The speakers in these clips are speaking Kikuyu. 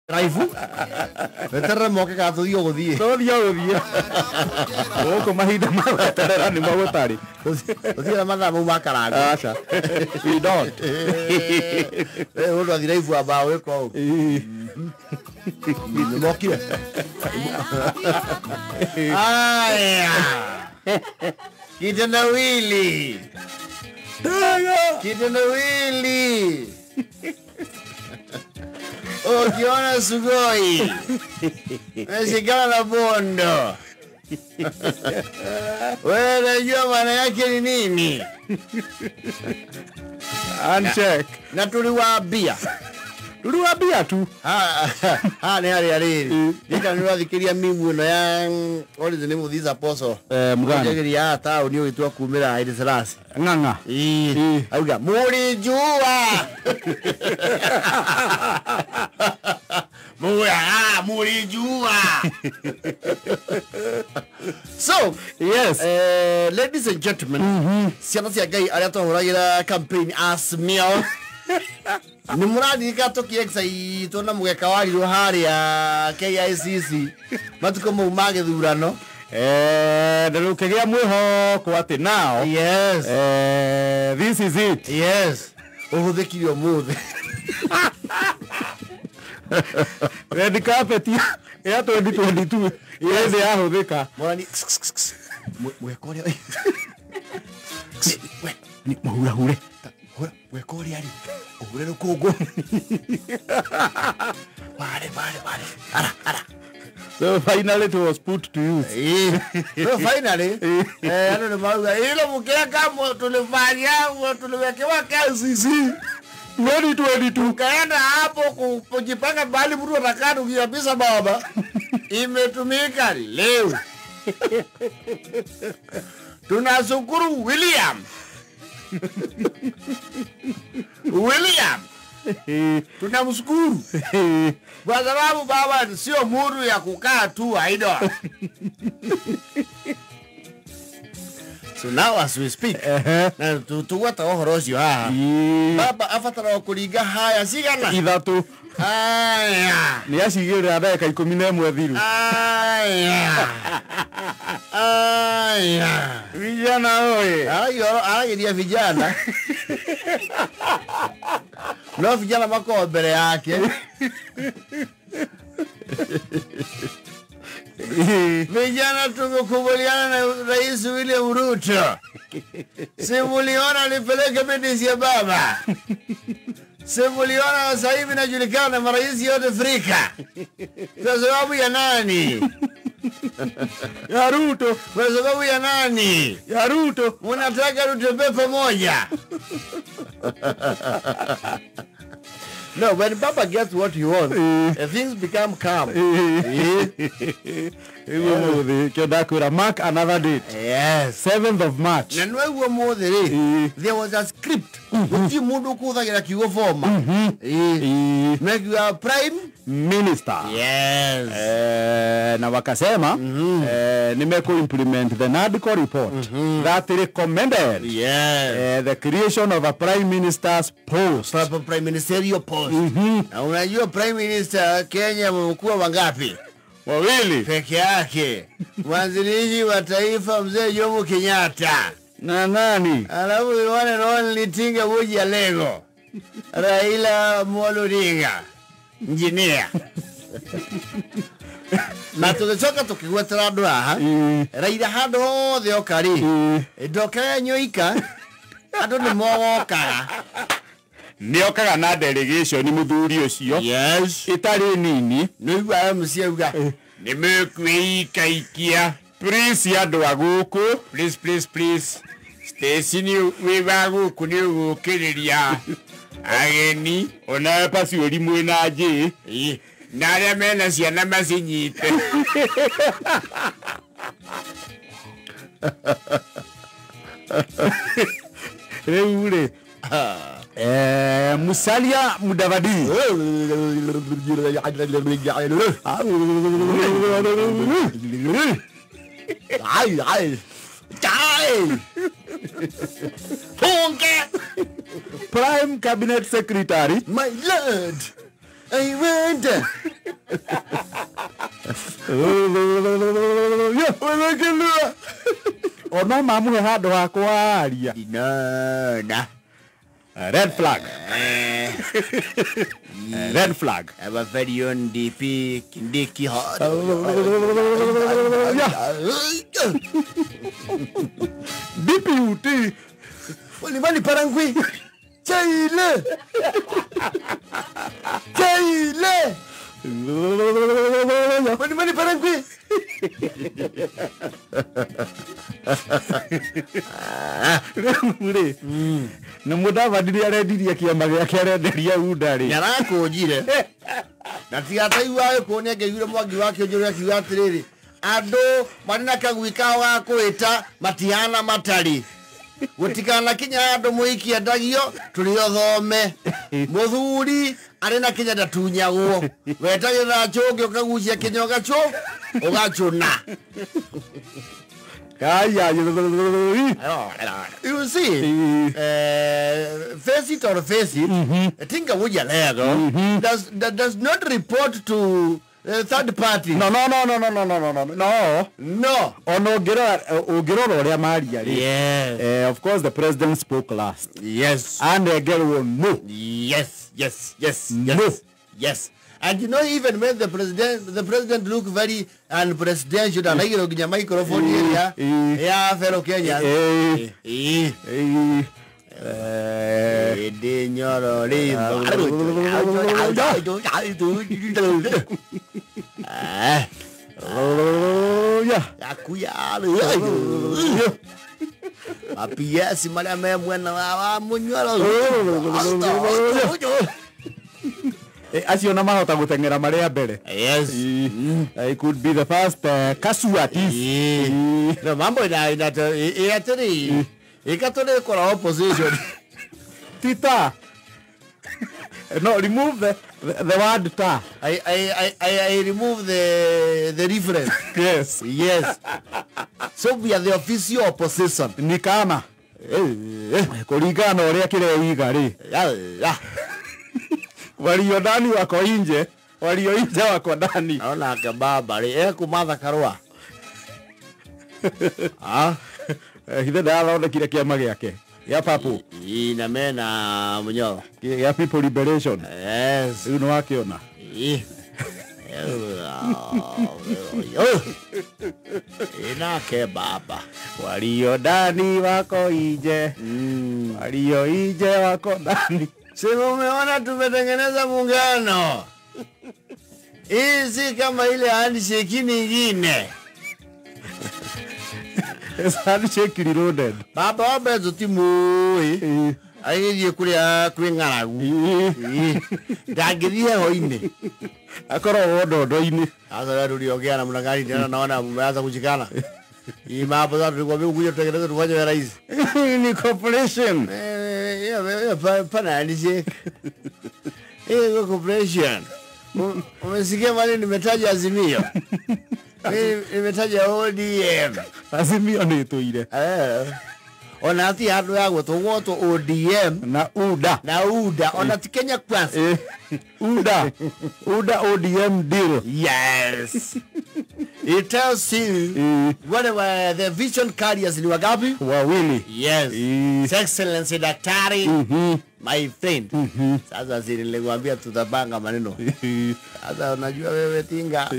Raifu weterere moke ka tuthie uguthie tuthie uguthie guku mahinda ma gweterera nimo gutari tuthie na mathaa mau ma karanga. Aca, we don't. Mundu athi raifu ambaa gwika ũũ nĩmokire. Aya, kitendawili, kitendawili. Ukiona sugoi umeshikana na bondo, wewe unajua maana yake ni nini? Uncheck. Na tuliwaambia tuliwaambia tu ha ha nĩ harĩa rĩrĩ nĩka nĩũrathikiria mimu ĩno ya what is the name of this apostle mugana njegeria taũni ũgĩtua kumĩra Haile Selassie ng'ang'a ĩĩ auga mũrĩ njua mũrĩ njua. So yes, ladies and gentlemen, ciana cia Ngai arĩa twahũragĩra campaign Azimio nĩ mũraririka tũkĩexcitwo na mũgeka warirwo harĩa KICC matukũ mau ma gĩthurano. Na rĩu kĩgĩa mwĩhoko atĩ now yes, this is it. Yes, ũhũthĩkire ũmũthĩ. Red carpet ya 2022 yes, yahũthĩka. Mwathani mũgeka ũrĩa mũhurahure mũgeka ũrĩa rĩ ũhure rũkũngũ ware ware ware ara ara. So finally it was put to use. So finally andũ nĩ mauga ilo mũkeka tulifanya tuliwekewa KICC 2022 tukaenda hapo kujipanga bali mtu atakaa tukiapisa baba imetumika leo. Tunashukuru William William tunamshukuru kwa sababu baba sio muru ya kukaa tu idle. So now as we speak, na tugwata ũhoro ũcio haha baba abatara kũringa haya cigana ithatu. Aya nĩ acigĩrĩra ndagĩka 11 thiru. Aya aya vijana oye, arageria vijana no vijana makorwo mbere yake. Vijana tumekubaliana na Rais William Ruto. Si muliona alipeleka bendera ya baba. Si muliona sasa hivi najulikana na marais yote Afrika. Kwa sababu ya nani? Ya Ruto. Kwa sababu ya nani? Ya Ruto. Mnataka tutembee pamoja. No, when Baba gets what he wants, things become calm. Mark another date. Yes. 7th of March. Na nĩguo mũthĩ rĩ, there was a script. Gũtirĩ mũndũ ũkũhũthagĩra kiugo former. Mekiuga prime minister. Yes. Na wakasema nimeku implement the NADCO report that recommended yes, the creation of a prime minister's post. Prime ministerial post. Na unajua prime minister Kenya wamekuwa wangapi? Wawili peke yake. Mwanzilishi wa taifa mzee Jomo Kenyatta na nani? Alafu one and only Tinga Wuji Alego, Raila Amolo Odinga engineer. Na tũgĩcoka tũkĩgwetera andũ haha Raila handũ hothe oka rĩ ndokaga nyoika andũ nĩ mogokaga. Nĩokaga na delegation mũthuri ũcio. Yes. Ĩtarĩ nini. Nĩũiguaga MC auga nĩmũkwĩikaikia please andũ a gũkũ please please please Stacy nĩ wĩ wa gũkũ nĩ ũgũkĩrĩria ageni onawe paciũri mwĩna njĩ na arĩa mena ciana macinyite. Rĩu rĩ Musalia Mudavadi Prime Cabinet Secretary. My lord, I went. Ono mamuhe handũ ha kwaria. Ndinona. Red flag. Red flag. Our very own DP Kindiki. DPUT. Walimani parangui. Chaile. Chaile. Walimani parangui. Rĩu nĩ Mudavadi nĩ arendirie kĩama gĩake arenderia UDA rĩ. Nĩarakũnjire. Na tiga ataiguaga gĩkũyũ nĩangĩaiguire Mwangi wa Kĩũnjũrĩ akiuga atĩrĩrĩ, andũ marĩ na kagui kao ga kwĩta matihana matari. Gũtikanakinya handũ mũhiki endagio tũrĩ othome. Mũthuri arĩ na kĩnya ndatunyagwo. Wetagĩrĩra njũngĩ ũkagucia kĩnya ũgacũna. You see, face it or face it, Tinga Wuja Lego does not report to third party. No. No. Ono ũngĩrora ũrĩa maria rĩ. Yes. Of course the president spoke last. Yes. And the girl will no. Yes. No. Yes. And you know, even when the president looked very unpresidential, and I nginya microphone area, yeah, fellow Kenyans. Acio na mahota guteng'era marĩa mbere. Yes. I could be the first casualties. No mambo ina atĩrĩ ĩkatũrĩ kora opposition. Tita. No, remove the word ta. I remove the reference. Yes. Yes. So we are the official opposition. Ni kama kũringana na ũrĩa kĩreiga rĩ. Walio ndani wako nje, walio nje wako ndani. Naona kababa rĩ ekumatha karũa. Ah, hithe ndarathondekire kĩama gĩake gĩa papo. Ĩ na mena Munyoro. Gĩa People Liberation. Yes. Rĩu nĩwakĩona. Ĩ. Inake baba. Walio ndani wako nje. Walio nje wako ndani. Si umeona tumetengeneza muungano. Hii si kama ile handshake nyingine. It's handshake reloaded. Baba wabezo timu. Agĩthiĩ kũrĩa kwĩ ng'aragu. Ndangĩthiĩ heho-inĩ. Akoragwo ndondo-inĩ. Sasa wewe tuliongea namna gani tena naona mmeanza kushikana. Hii mambo sasa tulikwambia ukuje tutengeneze tufanye hela hizi. Ni corporation. Pana handshake. Eh, corporation. Umesikia mali nimetaja Azimio. Mimi nimetaja ODM. Azimio nĩ ĩtũire. Ona ati handũ ya gwĩtwo ODM na UDA. Na UDA ona ti Kenya Kwanza. UDA. UDA ODM deal. Yes. It tells you what were the vision carriers ni wagapi? Wawili. Yes. His Excellency Daktari. My friend. Sasa si nilikwambia tutapanga maneno. Sasa unajua wewe Tinga.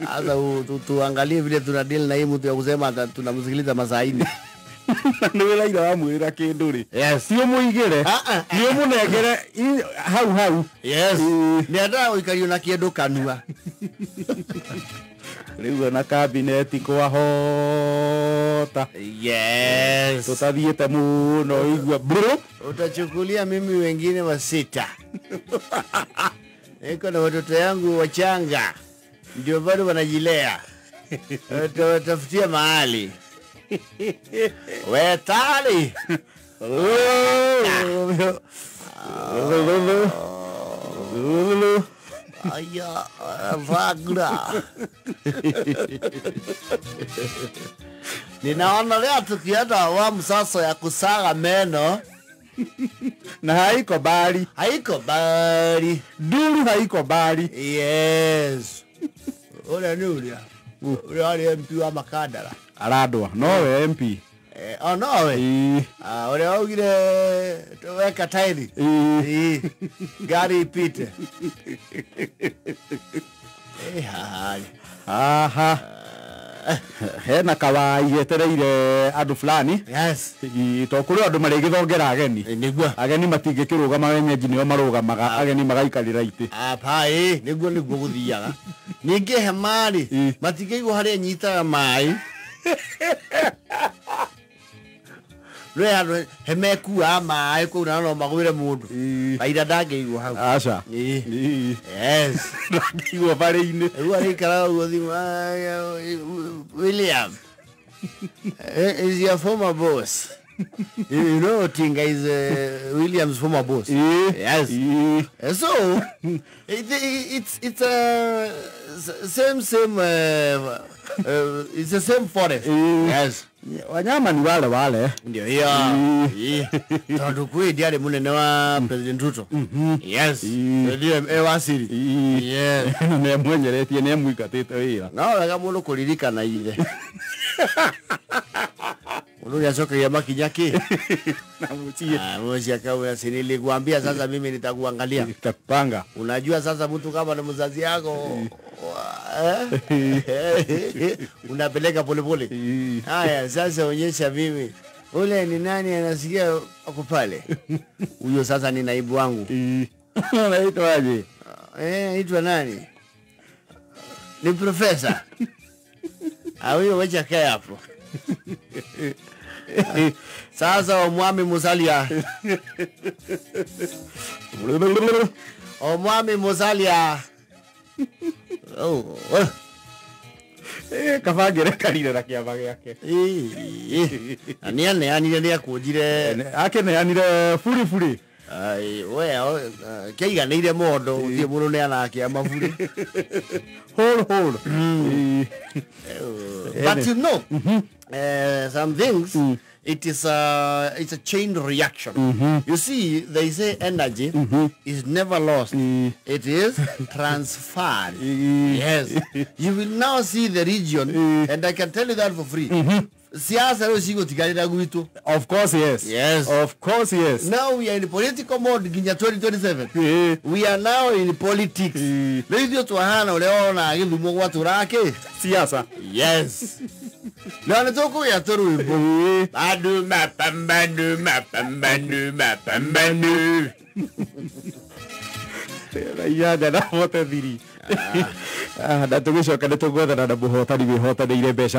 Sasa tuangalie vile tuna deal na hii mtu ya kusema tunamsikiliza masaa 4. Nĩ wĩraira wamwĩra kĩndũ rĩ. Yes. Ti ũmũigĩre. Nĩ ũmũnengere hau hau. Yes. Nĩendaga gũikario na kĩndũ kanua. Rĩu ona kabineti kwahota. Yes. Tũtathiĩte mũno igua bro. Utachukulia mimi wengine wa sita. Niko na watoto yangu wachanga. Ndio bado wanajilea. Utatafutia mahali. Wetali. Aya, vagra. Ninaona leo tukienda awamu sasa ya kusaga meno. Na haiko bali. Haiko bali. Nduru haiko bali. Yes. Ule ni uria. Ule ari MP wa Makandara. Arandwa. Nowe MP. Oh nowe. Ah, ule waugire weka tairi. Gari ipite. Hai. Aha. Hena kawai yetereire andu fulani. Yes. To kuri andu marigithongera ageni. Niguo. Ageni matingikirugama wenyeji nio marugamaga, ageni magaikarira iti. Apa niguo niguo guthiaga. Ningi hema ri matingĩigwo haria nyitaga mai. Rwe handu hema ĩkuaga maĩ kũu na no magwĩre mũndũ. Raila ndangĩigwo hau. Aca. Yes. Ndangĩigwo barĩ-inĩ. Rĩu arĩikaraga ũguo thimũ, William is your former boss. You know Tinga is William's former boss. Yes. So it's a same it's the same forest. Yes. Wanyama ni wale wale. Ndio hiyo. Tondu kwi ndiarĩ munene wa President Ruto. Yes. Ndio wasiri. Yes. Na mwenyeretie nĩ amũingatĩte wĩra. No wega mũndũ kũririkana ithe. Mũndũ nĩacokagia makinya kĩ? Na mũciĩ. Mũciĩ akauga si nilikuambia sasa mimi nitakuangalia. Nitakupanga. Unajua sasa mtu kama ni mzazi yako unapeleka pole pole. Haya sasa onyesha mimi. Ule ni nani anasikia ako pale? Huyo sasa ni naibu wangu. Anaitwa aje? Anaitwa nani? Ni professor. Huyo wacha kae hapo. Sasa omwami Musalia. Omwami Musalia. Oh. Kabangire karire na kiama giake. Na nĩaneanire nĩakũnjire. Akĩneanire buri buri. Ai, we kĩaiganĩire mondo gũtirĩ mũndũ neanaga kĩama buri. Hol hol. But you know, some things, it is it's a chain reaction. You see, they say energy is never lost. It is transferred. Yes. You will now see the region, and I can tell you that for free. Siasa leo cigũtigarĩra gwitũ. Of course, yes. Yes. Of course, yes. Now we are in political mode nginya 2027. We are now in politics. Rĩu ithuĩ twahana ũrĩa wona gĩthumo gwatũra kĩ? Siasa. Yes. Na nĩ tũkũgĩa tũrwĩmbo. Bado mapambano mapambano mapambano. Inyanya na 43. Na tũgĩcoka nĩ tũgwethana na mũhotani wĩhotanĩire mbeca.